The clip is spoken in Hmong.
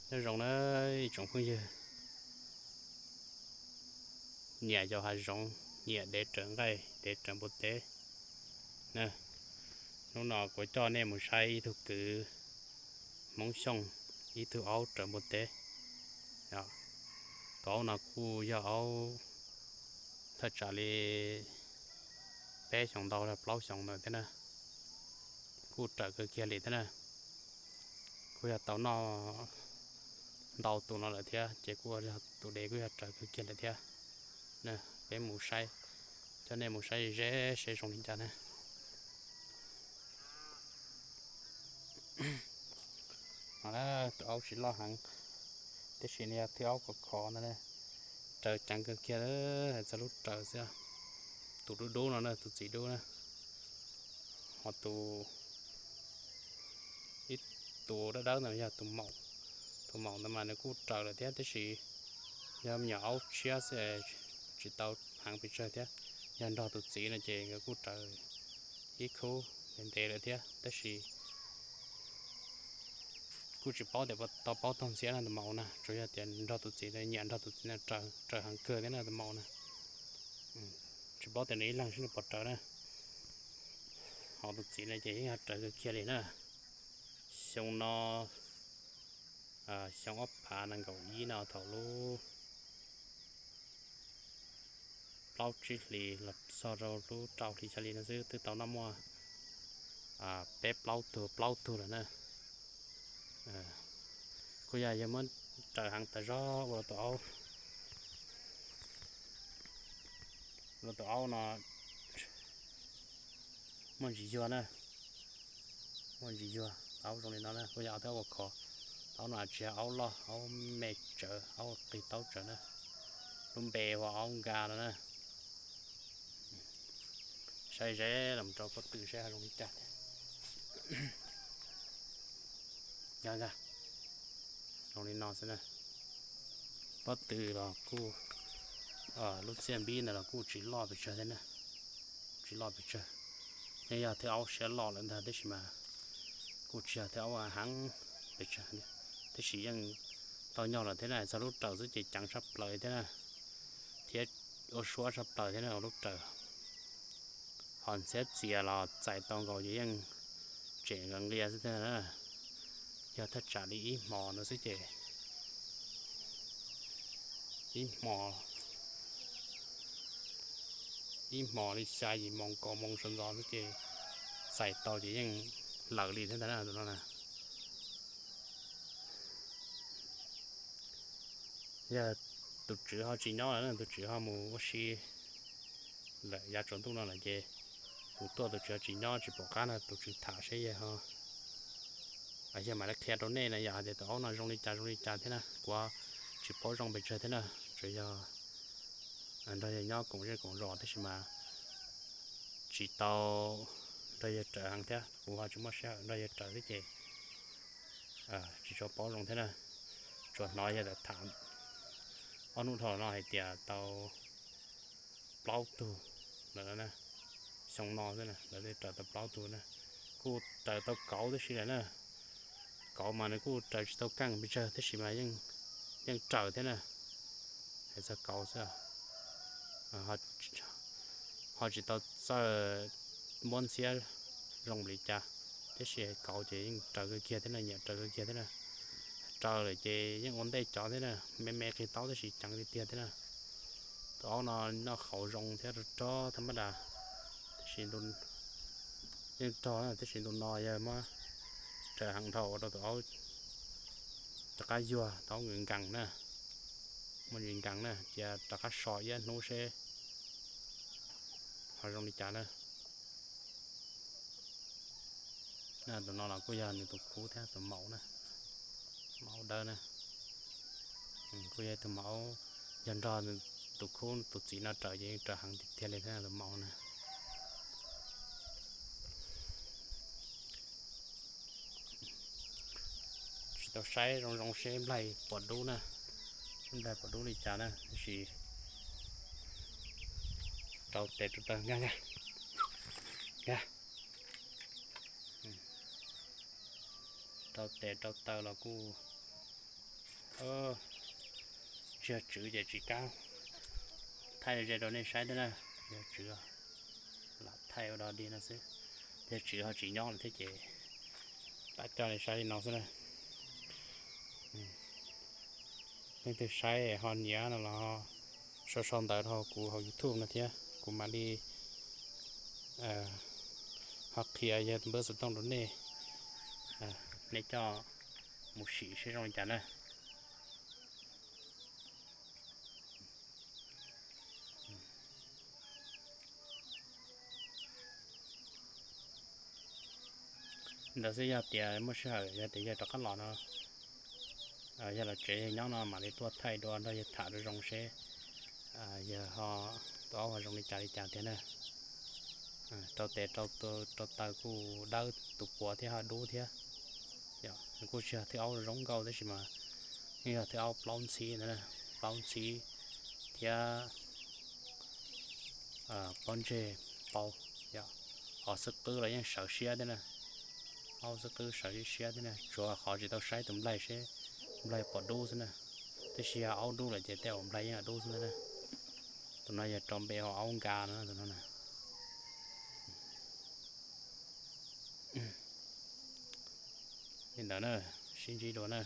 Nyob zoo na ib tsoom phooj ywg, nyiam yos hav zoov, nyiam dev raws nqaij, dev raws npua teb na. Hnub no kuv coj nej mus saib ib tug kwv Hmoob Xyooj, ib tug aub raws npua teb. Tus aub no kuj yog aub thaj tsam li peb xyoos ntau los plaub xyoos ntawd thiab na, kuj raws kawg kiag li thiab na. Kuj yog tau noj ntau tus no lawm thiab ces kuj yog tus dev kuj yog raws kawg kiag lawm thiab. Peb mus saib, coj nej mus saib ze seb zoo li cas na. No na, tus aub tsis loj heev, tiam sis nws yog thwj aub khov khov no, raws ceev kawg kiag, hais txog lub raws xwb. Tus dub dub no na, tus txiv dub na, ho tus, ib tus dawb dawb ntawd yog tus maum. Tus maum ntawd mas nws kuj raws lawm thiab, tiam sis yog me nyuam aub tshiab xwb, tsis tau heev pes tsawg thiab. Yog nrog tus txiv no ces nkawd kuj raws ib khub ntev ntev lawm thiab, tab sis kuj tsis paub tias tau paub tog ntxiab na tus maum na, tsuas yog tias nrog tus txiv, nyiam nrog tus txiv na, raws heev kawg thiab na tus maum na. Tsis paub tias nws ib leeg seb nws puas raws na. Ho tus txiv no ces yeej yog raws kawg kiag li na. Xyoo no, xyoo ob phav nees nkaum ib no, thaum lub plaub tsib hlis los txog rau lub rau hli xya hli no xwb, twb tau noj muaj peb plaub tug, plaub tug lawm na. Kuj yog yog muab raws heev tas zog ua rau tus aub, ua rau tus aub no muaj ntsis yuag na, muaj ntsis yuag. Aub zoo li no na kuj yog aub thwj aub khov khov. Aub no tsis yog aub loj, aub me tsawv, aub qis taub tsawv na. Lub npe hu ua aub nka no na. Saib ze los rau pob tw seb zoo li cas thiab. Nka nka, zoo li no xwb na. Pob tw los kuj, lub txiaj npib ntawd los kuj tsis loj pes tsawg thiab na, tsis loj pes tsawg. Yeej yog thwj aub siab loj lawm ntag, tab sis mas kuj tsis yog thwj aub heev pes tsawg, tab sis yeej tau nyog lawm thiab na. Txog lub raws xwb ces ceev tshaj plaws thiab na, thiab ua suab tshaj plaws thiab na lub raws. Ho ntxhiab txias los txais tau nkaus ces yeej tseem nqhis nqhis xwb thiab na. Yog thaj tsam li ib hmos no xwb ces ib hmo, ib hmos li xya yim moo kaum moo sawv ntxov xwb ces txais tau ces yeej lawm li thiab ntag na tus no na. Yog tus tswv ho tsis nyob lawm, tus tswv ho mus ua si lawm yav tsaus ntuj no lawm ces kuv tuaj tus tswv ho tsis nyob tsis pom qab no tus tswv tham seb yog, yog mam li qhia rau nej na yom, hais tias tus aub no zoo li cas zoo li cas thiab na. Kuv tsis paub zoo pes tsawg thiab na, tsuas yog nrog yawg nyob koom zej koom zos tab sis mas tsis tau nrog yawg raws heev thiab, kuv ho tsis muaj sij hawm nrog yawg raws thiab ces tsis tshua paub zoo thiab na. Tsuas hnov yawg tham ob hnub dhau no hais tias tau plaub tug lawm na, xyoo no xwb na lawv twb raws tau plaub tug na. Kuj raws tau kauv tib si lawm na. Kauv mas nws kuj raws tsis tau keej pes tsawg tab sis mas yeej raws thiab na. Hais txog kauv xwb, ho tsis tau txawj muab ntxhiab zoo li cas, tab sis kauv ces yeej raws kawg kiag thiab na, nyiam raws kawg kiag thiab na. Raws lawm ces yeej ua ntej cov thiab na, me me qis taub tab sis ceev tiag tiag thiab na. Tus aub no noj qhauv zoo thiab rog thaj mab das, tab sis yeej rog na, tab sis ntu no yog muab raws heev dhau ua rau tus aub rov qab yuag, tus aub nkees nkees na, muaj nkees nkees na, cia rov qab so iab hnub seb ho zoo li cas na. Tus no los kuj yog nws tus khub thiab, tus maum na, maum dawb na, kuj yog tus maum, yog nrog tus khub tus txiv no raws ces yeej raws heev tiag tiag li thiab tus maum na. Tsis tau saib zoo zoo seb nplaig puas dub na, seb nplaig puas dub li cas na, tab sis rau tes rau taw nkag nkag, rau tes rau taw los kuj Tsis yog tswv ces tsis kam thaij ze rau nej saib thiab na. Yog tswv lam thaij ua dog dig no xwb, yog tswv ho tsis nyob lawm thiab ces pab coj nej saib li no xwb na. Leej twg saib ho nyiam no los sau sau ntawv rau kuv hauv YouTube no thiab kuv mam li ho qhia yawg npawb xov tooj rau nej, nej coj mus sim seb zoo li cas na. Ntawd xwb, yog tias muaj sij hawm yog tias yawg rov qab los no, yawg los tsev yawg nyob no mam li tuaj thaij dua nrog yawg tham rau zoo seb yawg ho tus aub ho zoo li cas li cas thiab na. Rau tes rau taw kuj dawb tus puav thiab ho dub thiab. Nws kuj tsis yog thwj aub zoo nkauj tab sis mas yeej yog thwj aub plaub ntxhib ntawd, plaub ntxhib thiab pob ntseg paub. Ho xub qwb los yeej sawv siab thiab na. Aub xub qwb sawv siab thiab na, tsuas qhov tsis tau saib tus nplaig seb nplaig puas dub xwb na. Tab sis yog aub dub lawm ces tej zaum nplaig yeej dub xwb ntag na. Tus no yog rau npe hu aub nkas no tus no na. Li ntawd na, sib ntsib dua na.